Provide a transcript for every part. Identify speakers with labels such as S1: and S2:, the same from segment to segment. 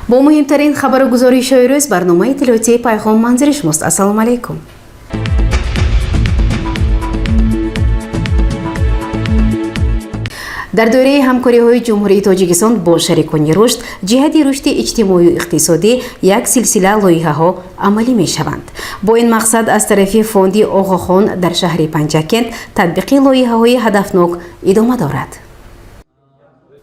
S1: Бо муҳимтарин хабару гузоришҳои рӯз барномаи иттилоотии «Пайғом» манзири шумост. Ассалому алайкум. Дар доираи ҳамкориҳои Ҷумҳурии Тоҷикистон бо шарикони рушд ҷиҳати рушди иҷтимоию иқтисодӣ як силсила лоиҳаҳо амалӣ мешаванд. Бо ин мақсад аз тарафи фонди Оғохон дар шаҳри Панҷакент татбиқи лоиҳаҳои ҳадафнок идома дорад.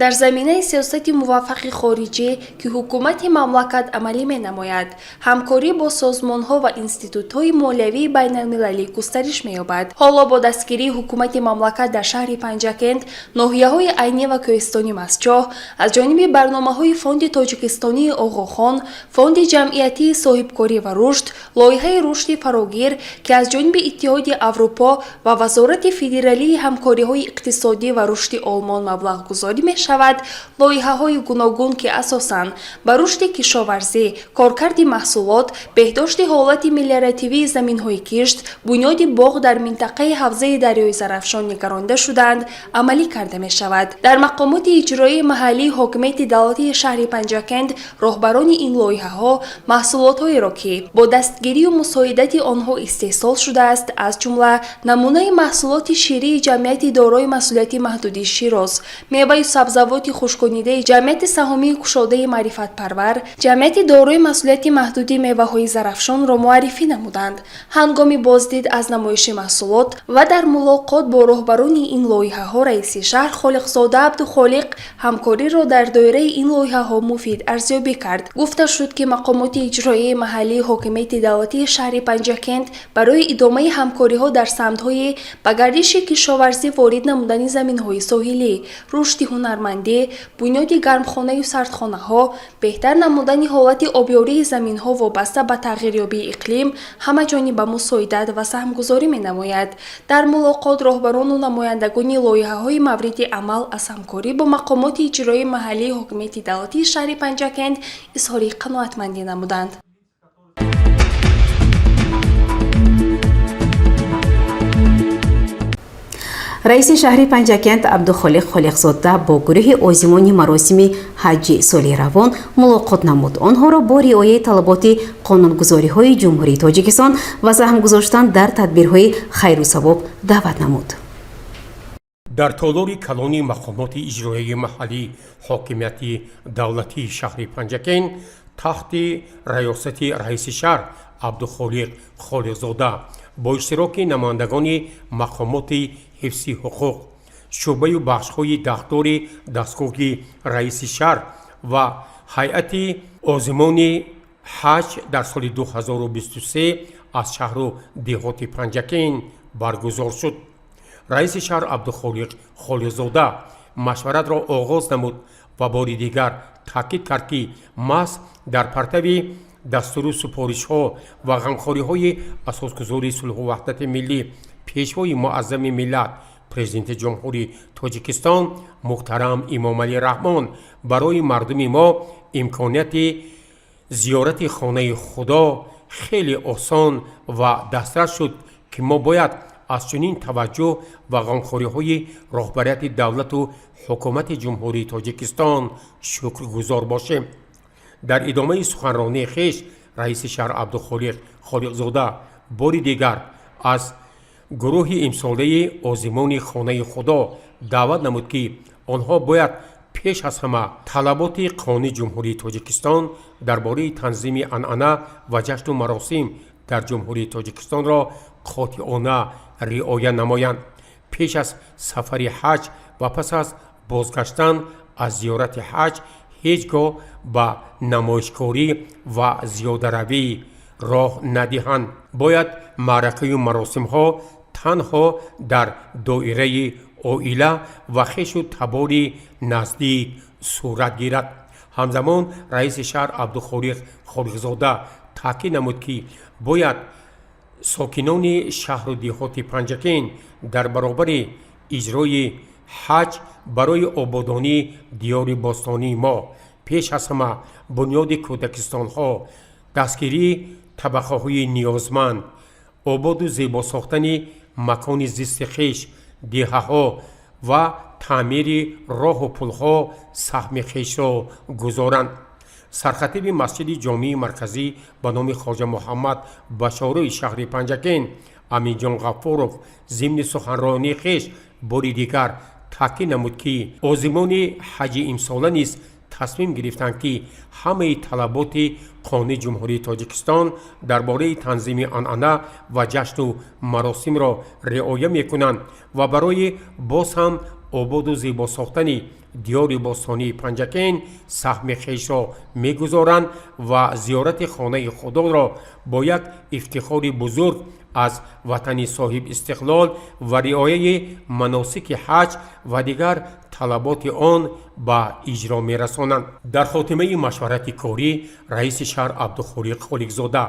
S2: Дар заминаи сиёсати муваффақи хориҷӣ, ки ҳукумати мамлакат амалӣ менамояд, ҳамкорӣ бо созмонҳо ва институтҳои молиявии байналмилалӣ густариш меёбад. Ҳоло бо дастгирии ҳукумати мамлакат дар шаҳри Панҷакент, ноҳияҳои Айнӣ ва кӯҳистони Мастчоҳ аз ҷониби барномаҳои Фонди тоҷикистонии Оғохон, Фонди ҷамъиятии соҳибкорӣ ва рушд, лоиҳаи рушди фарогир, ки аз ҷониби Иттиҳоди Аврупо ва Вазорати федералии ҳамкориҳои иқтисодӣ ва рушди Олмон маблағгузорӣ мешавад, лоиҳаҳои гуногун, ки асосан ба рушди кишоварзӣ, коркарди маҳсулот, беҳдошти ҳолати мелиоративии заминҳои кишт, бунёди боғ дар минтақаи ҳавзаи дарёи Зарафшон нигаронда шудаанд, амалӣ карда мешавад. Дар мақомоти иҷроии маҳаллии ҳокимияти давлатии шаҳри Панҷакент роҳбарони ин лоиҳаҳо маҳсулотҳоеро, ки бо дастгирию мусоидати онҳо истеҳсол шудааст, аз ҷумла намунаи маҳсулоти ширии ҷамъияти дорои масъулияти маҳдуди «Широз», меваю сабзавоти хушконидаи ҷамъияти саҳомии кушодаи «Маърифатпарвар», ҷамъияти дорои масъулияти маҳдуди «Меваҳои Зарафшонро» муаррифӣ намуданд. Ҳангоми боздид аз намоиши маҳсулот ва дар мулоқот бо роҳбарони ин лоиҳаҳо раиси шаҳр Холиқзода Абдухолиқ ҳамкориро дар доираи ин лоиҳаҳо муфид арзёбӣ кард. Гуфта шуд, ки мақомоти иҷроияи маҳаллии ҳокимияти давлатии шаҳри Панҷакент барои идомаи ҳамкориҳо дар самтҳои ба гардиши кишоварзӣ ворид намудани заминҳои соҳилӣ, рушди ҳунармандӣ, бунёди гармхонаю сардхонаҳо, беҳтар намудани ҳолати обёрии заминҳо вобаста ба тағйирёбии иқлим ҳамаҷониба мусоидат ва саҳмгузорӣ менамояд. Дар мулоқот роҳбарону намояндагони лоиҳаҳои мавриди амал аз ҳамкорӣ бо мақомоти иҷроии маҳаллии ҳокимияти давлатии шаҳри Панҷакент изҳори қаноатмандӣ намуданд.
S1: Раиси шаҳри Панҷакент Абдухолиқ Холиқзода бо гурӯҳи озимони маросими ҳаҷҷи соли равон мулоқот намуд. Онҳоро бо риояи талаботи қонунгузориҳои Ҷумҳурии Тоҷикистон ва саҳм гузоштан дар тадбирҳои хайру савоб даъват намуд.
S3: Дар толори калони мақомоти иҷроияи маҳаллии ҳокимияти давлатии шаҳри Панҷакент таҳти раёсати раиси шаҳр Абдухолиқ Холиқзода бо иштироки намояндагони мақомоти ҳифзи ҳуқуқ, шӯъбаю бахшҳои дахлдори дастгоҳи раиси шаҳр ва ҳайати озимони ҳаҷ дар соли 2023 аз шаҳру деҳоти Панҷакент баргузор шуд. Раиси шаҳр Абдухолиқ Холиқзода машваратро оғоз намуд ва бори дигар таъкид кард, ки маҳз дар партави дастуру супоришҳо ва ғамхориҳои асосгузори сулҳу ваҳдати миллӣ, Пешвои муаззами миллат, Президенти Ҷумҳурии Тоҷикистон муҳтарам Эмомалӣ Раҳмон барои мардуми мо имконияти зиёрати хонаи Худо хеле осон ва дастрас шуд, ки мо бояд аз чунин таваҷҷӯҳ ва ғамхориҳои роҳбарияти давлату ҳукумати Ҷумҳурии Тоҷикистон шукргузор бошем. Дар идомаи суханронии хеш раиси шаҳр Абдухолиқ Холиқзода бори дигар аз гурӯҳи имсолаи озимони хонаи Худо даъват намуд, ки онҳо бояд пеш аз ҳама талаботи Қонуни Ҷумҳурии Тоҷикистон дар бораи танзими анъана ва ҷашну маросим дар Ҷумҳурии Тоҷикистонро қотеона риоя намоянд. Пеш аз сафари ҳаҷ ва пас аз бозгаштан аз зиёрати ҳаҷ ҳеҷ гоҳ ба намоишкорӣ ва зиёдаравӣ роҳ надиҳанд. Бояд маъракаю маросимҳо танҳо дар доираи оила ва хешу табори наздик сурат гирад. Ҳамзамон раиси шаҳр Абдухолиқ Холиқзода таъкид намуд, ки бояд сокинони шаҳру деҳоти Панҷакент дар баробари иҷрои ҳаҷ барои ободонии диёри бостонии мо, пеш аз ҳама бунёди кӯдакистонҳо, дастгирии табақаҳои ниёзманд, ободу зебо сохтани макони зисти хеш, деҳаҳо ва таъмири роҳу пулҳо саҳми хешро гузоранд. Сархатиби масҷиди ҷомии марказӣ ба номи Хоҷа Муҳаммад Башорои шаҳри Панҷакент Аминҷон Ғаффоров зимни суханронии хеш бори дигар таъкид намуд, ки озимони ҳаҷи имсола низ тасмим гирифтанд, ки ҳамаи талаботи Қонуни Ҷумҳурии Тоҷикистон дар бораи танзими анъана ва ҷашну маросимро риоя мекунанд ва барои боз ҳам ободу зебо сохтани диёри бостонии Панҷакент саҳми хешро мегузоранд ва зиёрати хонаи Худоро бо як ифтихори бузург аз ватани соҳибистиқлол ва риояи маносики ҳаҷ ва дигар талаботи он ба иҷро мерасонанд. Дар хотимаи машварати корӣ раиси шаҳр Абдухолиқ Холиқзода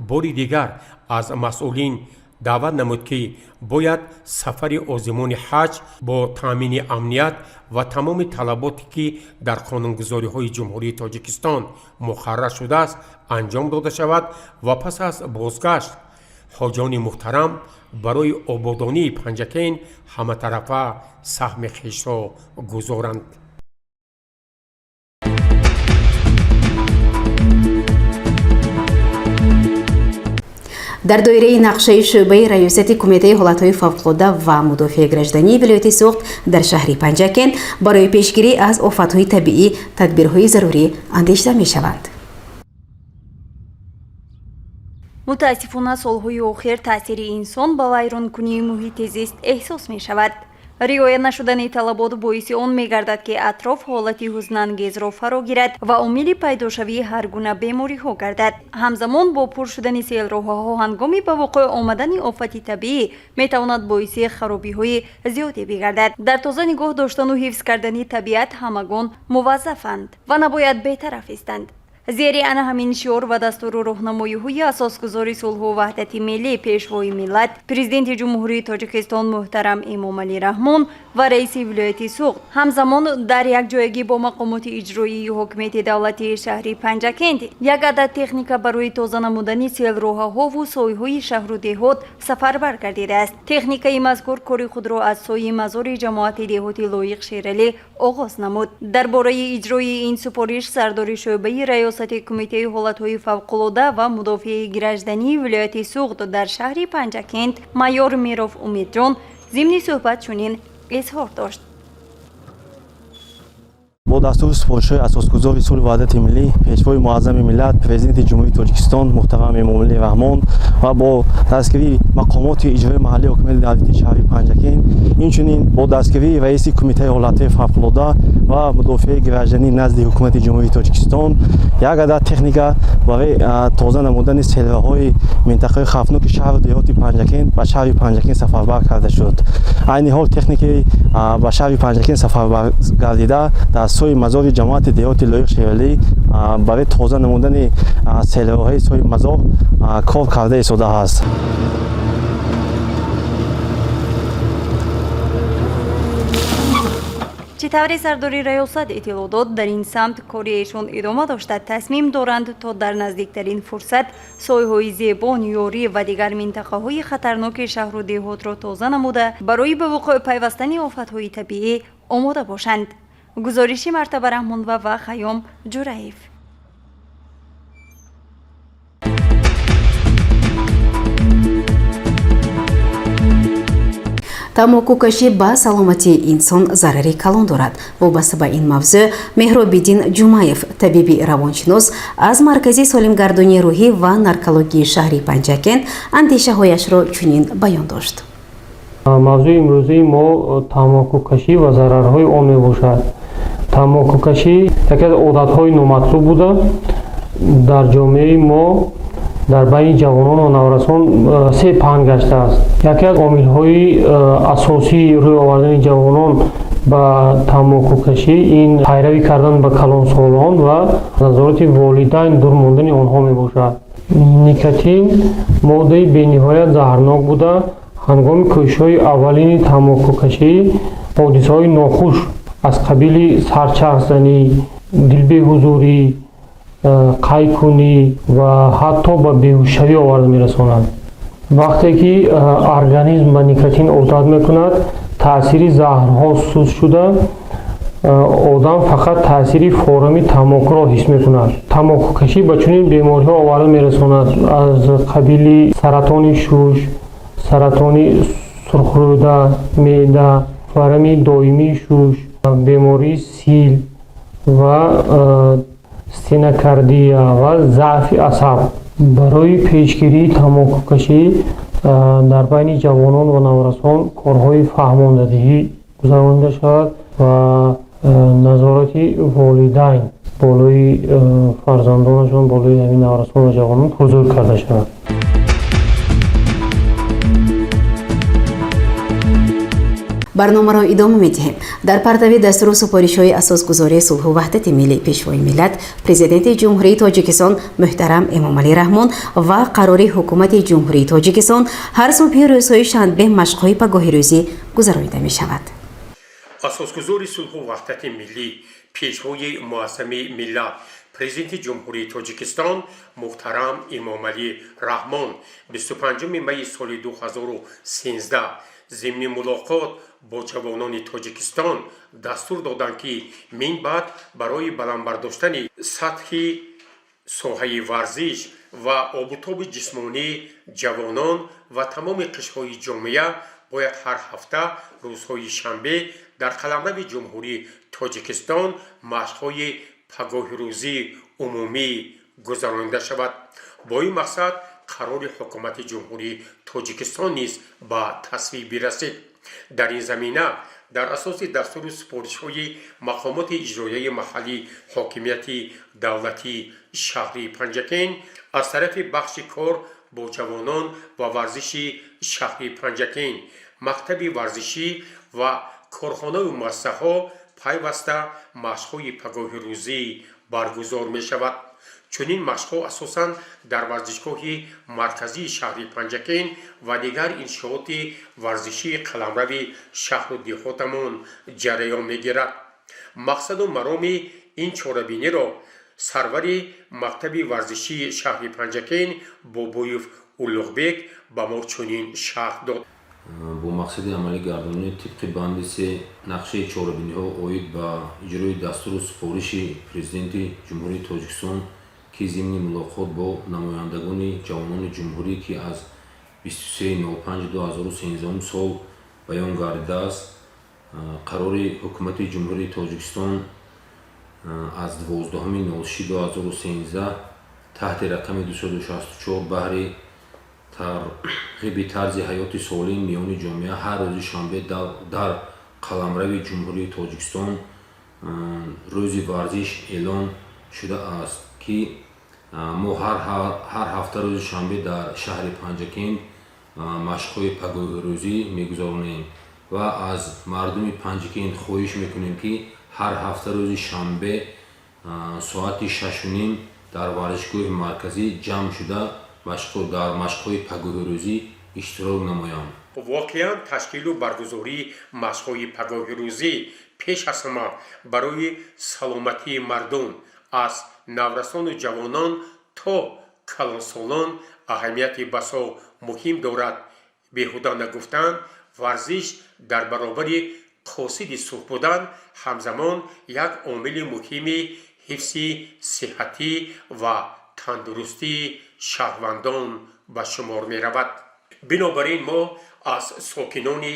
S3: бори дигар аз масъулин даъват намуд, ки бояд сафари озимони ҳаҷ бо таъмини амният ва тамоми талаботе, ки дар қонунгузориҳои Ҷумҳурии Тоҷикистон муқаррар шудааст, анҷом дода шавад ва пас аз бозгашт ҳоҷони муҳтарам барои ободонии Панҷакент ҳаматарафа саҳми хешро гузоранд.
S1: Дар доираи нақшаи шӯъбаи раёсати Кумитаи ҳолатҳои фавқулода ва мудофиаи граждании вилояти Суғд дар шаҳри Панҷакент барои пешгирӣ аз офатҳои табиӣ тадбирҳои зарурӣ андешида мешаванд.
S4: Мутаассифона, солҳои охир таъсири инсон ба вайронкунии муҳити зист эҳсос мешавад. Риоя нашудани талабот боиси он мегардад, ки атроф ҳолати ҳузнангезро фаро гирад ва омили пайдошавии ҳар гуна бемориҳо гардад. Ҳамзамон бо пур шудани селроҳаҳо ҳангоми ба вуқӯъ омадани офати табиӣ метавонад боиси харобиҳои зиёде бигардад. Дар тоза нигоҳ доштану ҳифз кардани табиат ҳамагон муваззафанд ва набояд бетараф истанд. Зери ана ҳамин шиор ва дастуру роҳнамоиҳои асосгузори сулҳу ваҳдати миллӣ, Пешвои миллат, Президенти Ҷумҳурии Тоҷикистон муҳтарам Эмомалӣ Раҳмон ва раиси вилояти Суғд, ҳамзамон дар якҷоягӣ бо мақомоти иҷроии ҳокимияти давлатии шаҳри Панҷакент як адад техника барои тоза намудани селроҳаҳову сойҳои шаҳру деҳот сафарбар гардидааст. Техникаи мазкур кори худро аз сойи мазори ҷамоати деҳоти Лоиқ Шералӣ оғоз намуд. Дар бораи иҷрои ин супориш сардори шӯъбаи раёсати Кумитаи ҳолатҳои фавқулода ва мудофиаи граждании вилояти Суғд дар шаҳри Панҷакент майор Миров Умедҷон зимни суҳбат чунин изҳор дошт.
S5: Бо дастуру супоришҳои асосгузори сулҳу ваҳдати миллӣ, Пешвои муаззами миллат, Президенти Ҷумҳурии Тоҷикистон муҳтарам Эмомалӣ Раҳмон ва бо дастгирии мақомоти иҷроии маҳаллии ҳокимияти давлатии шаҳри Панҷакент, инчунин бо дастгирии раиси Кумитаи ҳолатҳои фавқулода ва мудофиаи гражданӣ назди Ҳукумати Ҷумҳурии Тоҷикистон як адад техника барои тоза намудани селраҳои минтақаи хавфноки шаҳру деҳоти Панҷакент ба шаҳри Панҷакент сафарбар карда шуд. Айни ҳол техникаи ба шаҳри Панҷакент сафарбар гардида дар сӯи мазори ҷамоати деҳоти Лоиқ Шералӣ барои тоза намудани селроҳаи сӯи мазор кор карда истодааст.
S4: Чӣ тавре сардори раёсат иттилоъ дод, дар ин самт кори эшон идома дошта, тасмим доранд, то дар наздиктарин фурсат сойҳои Зебон, Ёрӣ ва дигар минтақаҳои хатарноки шаҳру деҳотро тоза намуда, барои ба вуқӯъ пайвастани офатҳои табиӣ омода бошанд. Гузориши Мартаба Раҳмонова ва Хайём Ҷураев.
S1: Тамокукашӣ ба саломатии инсон зарари калон дорад. Вобаста ба ин мавзӯъ Меҳробиддин Ҷумаев, табиби равоншинос аз Маркази солимгардонии рӯҳӣ ва наркологии шаҳри Панҷакент, андешаҳояшро чунин баён дошт.
S6: Мавзӯи имрӯзаи мо тамокукашӣ ва зарарҳои он мебошад. Тамокукашӣ яке аз одатҳои номатлуб буда, дар ҷомеаи мо дар байни ҷавонон ва наврасон се паҳн гаштааст. Яке аз омилҳои асосии рӯй овардани ҷавонон ба тамокукашӣ ин пайравӣ кардан ба калонсолон ва назорати волидайн дур мондани онҳо мебошад. Никотин моддаи бениҳоят заҳрнок буда, ҳангоми кӯшишҳои аввалини тамокукашӣ ҳодисаҳои нохуш аз қабили сарчархзанӣ, дилбеҳузурӣ, қайкунӣ ва ҳатто ба беҳушшавӣ оварда мерасонад. Вақте ки организм ба никотин одат мекунад, таъсири заҳрҳо суст шуда, Одам фақат таъсири форами тамокуро ҳис мекунад. Тамокукашӣ ба чунин бемориҳо оварда мерасонад, аз қабили саратони шуш, саратони сурхрӯда, меъда, варами доимии шуш, бемории сил ва стенокардия ва заъфи асаб. Барои пешгирии тамокукашӣ дар байни ҷавонон ва наврасон корҳои фаҳмондадиҳӣ гузаронида шавад ва назорати волидайн болои фарзандонашон, болои ҳамин наврасон ва ҷавонон ҳузур карда шавад.
S1: Барномаро идома медиҳем. Дар партави дастуру супоришҳои асосгузории сулҳу ваҳдати миллӣ, Пешвои миллат, Президенти Ҷумҳурии Тоҷикистон муҳтарам Эмомалӣ Раҳмон ва қарори Ҳукумати Ҷумҳурии Тоҷикистон ҳар субҳи рӯзҳои шанбе машқҳои пагоҳирӯзӣ гузаронида мешавад.
S3: Асосгузори сулҳу ваҳдати миллӣ, Пешвои муаззами миллат, Президенти Ҷумҳурии Тоҷикистон муҳтарам Эмомалӣ Раҳмон 25 майи соли 2013 зимни мулоқот бо ҷавонони Тоҷикистон дастур доданд, ки минбаъд барои баланд бардоштани сатҳи соҳаи варзиш ва обутоби ҷисмонии ҷавонон ва тамоми қишрҳои ҷомеа бояд ҳар ҳафта рӯзҳои шанбе дар қаламрави Ҷумҳурии Тоҷикистон машқҳои пагоҳирӯзии умумӣ гузаронида шавад. Бо ин мақсад қарори Ҳукумати Ҷумҳурии Тоҷикистон низ ба тасвиб бирасид. Дар ин замина, дар асоси дастуру супоришҳои мақомоти иҷроияи маҳаллии ҳокимияти давлатии шаҳри Панҷакент, аз тарафи бахши кор бо ҷавонон ва варзиши шаҳри Панҷакент, мактаби варзишӣ ва корхонаю муассисаҳо пайваста машқҳои пагоҳирӯзӣ баргузор мешавад. Чунин машқҳо асосан дар варзишгоҳи марказии шаҳри Панҷакент ва дигар иншооти варзишии қаламрави шаҳру деҳотамон ҷараён мегирад. Мақсаду мароми ин чорабиниро сарвари мактаби варзишии шаҳри Панҷакент Бобоев Улуғбек ба мо чунин шарҳ дод.
S7: Бо мақсади амалӣ гардонии тибқи банди се нақшаи чорабиниҳо оид ба иҷрои дастуру супориши Президенти Ҷумҳурии Тоҷикистон, ки зимни мулоқот бо намояндагони ҷавонони ҷумҳурӣ, ки аз 23.05.2013 сол баён гардидааст, қарори Ҳукумати Ҷумҳурии Тоҷикистон аз 12.06.2013 таҳти рақами 264 баҳри тарғиби тарзи ҳаёти солим миёни ҷомеа ҳар рӯзи шанбе дар қаламрави Ҷумҳурии Тоҷикистон рӯзи варзиш эълон шудааст, ки мо ҳар ҳафта рӯзи шанбе дар шаҳри Панҷакент машқҳои пагоҳирӯзӣ мегузаронем ва аз мардуми Панҷакент хоҳиш мекунем, ки ҳар ҳафта рӯзи шанбе соати 6:30 дар варзишгоҳи марказӣ ҷамъ шуда дар машқҳои пагоҳирӯзӣ иштирок намоянд.
S3: Воқеан, ташкилу баргузории машқҳои пагоҳирӯзӣ пеш аз ҳама барои саломатии мардум, аз наврасону ҷавонон то калонсолон, аҳамияти басо муҳим дорад. Беҳуда нагуфтанд, варзиш дар баробари қосиди сулҳ будан, ҳамзамон як омили муҳими ҳифзи сиҳатӣ ва тандурустии шаҳрвандон ба шумор меравад. Бинобар ин мо аз сокинони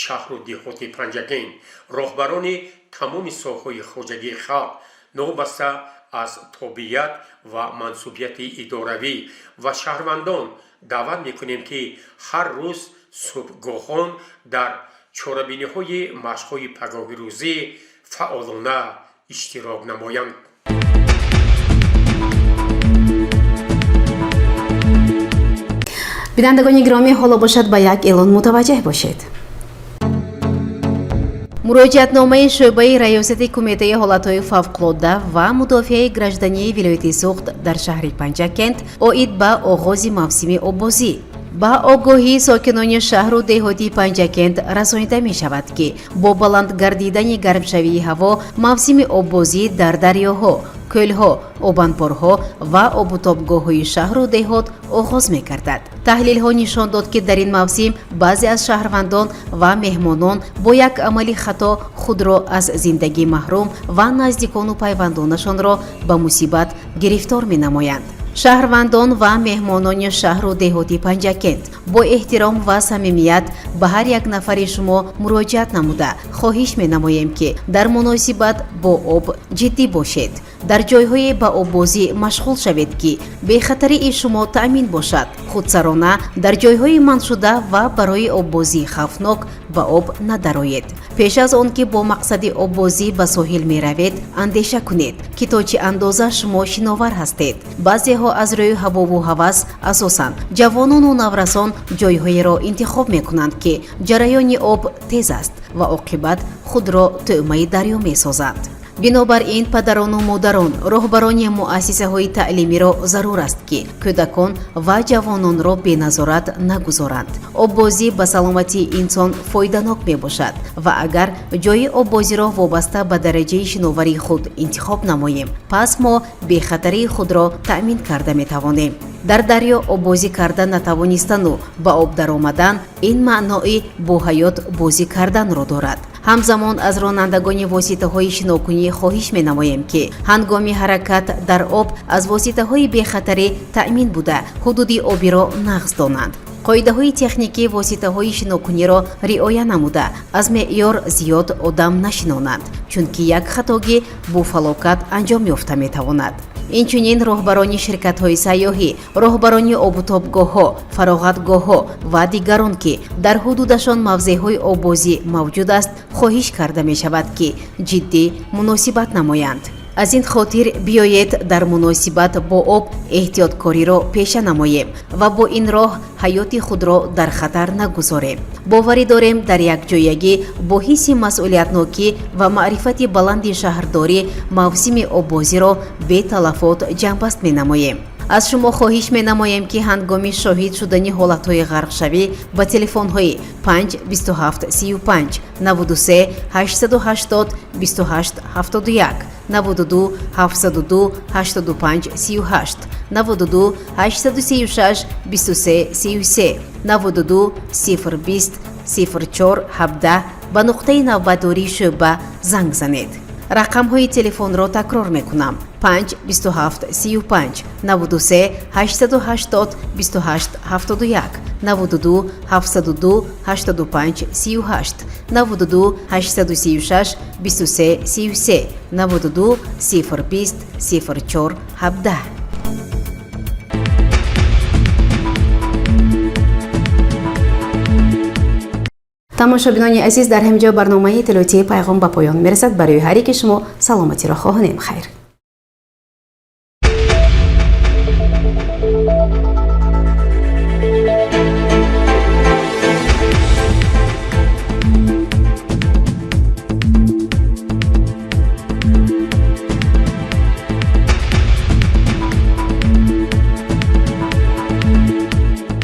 S3: шаҳру деҳоти Панҷакент, роҳбарони тамоми соҳаҳои хоҷагии халқ, новобаста аз тобият ва мансубияти идоравӣ, ва шаҳрвандон даъват мекунем, ки ҳар рӯз субҳгоҳон дар чорабиниҳои машқҳои пагоҳирӯзӣ фаъолона иштирок намоянд.
S1: Бинандагони гиромӣ, ҳоло бошад, ба як эълон мутаваҷҷеҳ бошед. Муроҷиатномаи шӯъбаи раёсати Кумитаи ҳолатҳои фавқулодда ва мудофиаи граждании вилояти Суғд дар шаҳри Панҷакент оид ба оғози мавсими оббозӣ. Ба огоҳии сокинони шаҳру деҳоти Панҷакент расонида мешавад, ки бо баланд гардидани гармшавии ҳаво мавсими оббозӣ дар дарёҳо, кӯлҳо, обанборҳо ва обутобгоҳҳои шаҳру деҳот оғоз мегардад. Таҳлилҳо нишон дод, ки дар ин мавсим баъзе аз шаҳрвандон ва меҳмонон бо як амали хато худро аз зиндагӣ маҳрум ва наздикону пайвандонашонро ба мусибат гирифтор менамоянд. Шаҳрвандон ва меҳмонони шаҳру деҳоти Панҷакент, бо эҳтиром ва самимият ба ҳар як нафари шумо муроҷиат намуда, хоҳиш менамоем, ки дар муносибат бо об ҷиддӣ бошед. Дар ҷойҳое ба оббозӣ машғул шавед, ки бехатарии шумо таъмин бошад. Худсарона дар ҷойҳои манъшуда ва барои оббозии хавфнок ба об надароед. Пеш аз он ки бо мақсади оббозӣ ба соҳил меравед, андеша кунед, ки то чӣ андоза шумо шиновар ҳастед. Баъзеҳо аз рӯи ҳавову ҳавас, асосан ҷавонону наврасон, ҷойҳоеро интихоб мекунанд, ки ҷараёни об тез аст, ва оқибат худро тӯъмаи дарё месозанд. Бинобар ин, падарону модарон, роҳбарони муассисаҳои таълимиро зарур аст, ки кӯдакон ва ҷавононро беназорат нагузоранд. Оббозӣ ба саломатии инсон фоиданок мебошад ва агар ҷойи оббозиро вобаста ба дараҷаи шиноварии худ интихоб намоем, пас мо бехатарии худро таъмин карда метавонем. Дар дарё оббозӣ карда натавонистану ба об даромадан ин маънои бо ҳаёт бозӣ карданро дорад. Ҳамзамон аз ронандагони воситаҳои шинокунӣ хоҳиш менамоем, ки ҳангоми ҳаракат дар об аз воситаҳои бехатарӣ таъмин буда, ҳудуди обиро нағз донанд, қоидаҳои техникии воситаҳои шинокуниро риоя намуда, аз меъёр зиёд одам нашинонанд, чунки як хатогӣ бо фалокат анҷом ёфта метавонад. Инчунин роҳбарони ширкатҳои сайёҳӣ, роҳбарони обутобгоҳҳо, фароғатгоҳҳо ва дигарон, ки дар ҳудудашон мавзеъҳои оббозӣ мавҷуд аст, хоҳиш карда мешавад, ки ҷиддӣ муносибат намоянд. Аз ин хотир биёед, дар муносибат бо об эҳтиёткориро пеша намоем ва бо ин роҳ ҳаёти худро дар хатар нагузорем. Боварӣ дорем, дар якҷоягӣ бо ҳисси масъулиятнокӣ ва маърифати баланди шаҳрдорӣ мавсими оббозиро беталафот ҷамъбаст менамоем. Аз шумо хоҳиш менамоем, ки ҳангоми шоҳид шудани ҳолатҳои ғарқшавӣ ба телефонҳои 5 27 35, 93 880 28 71, 92 702 85 38, 92 836 23 33, 92 020 04 17 ба нуқтаи навбатдории шӯъба занг занед. Рақамҳои телефонро такрор мекунам: 5 27 35, 93 880 28 71, 92 702 85 38, 92 836 23 33, 92 020 04 17. Тамошобинони азиз, дар ҳамин ҷо барномаи иттилоотии «Пайғом» ба поён мерасад. Барои ҳар яки шумо саломатиро хоҳонем. Хайр.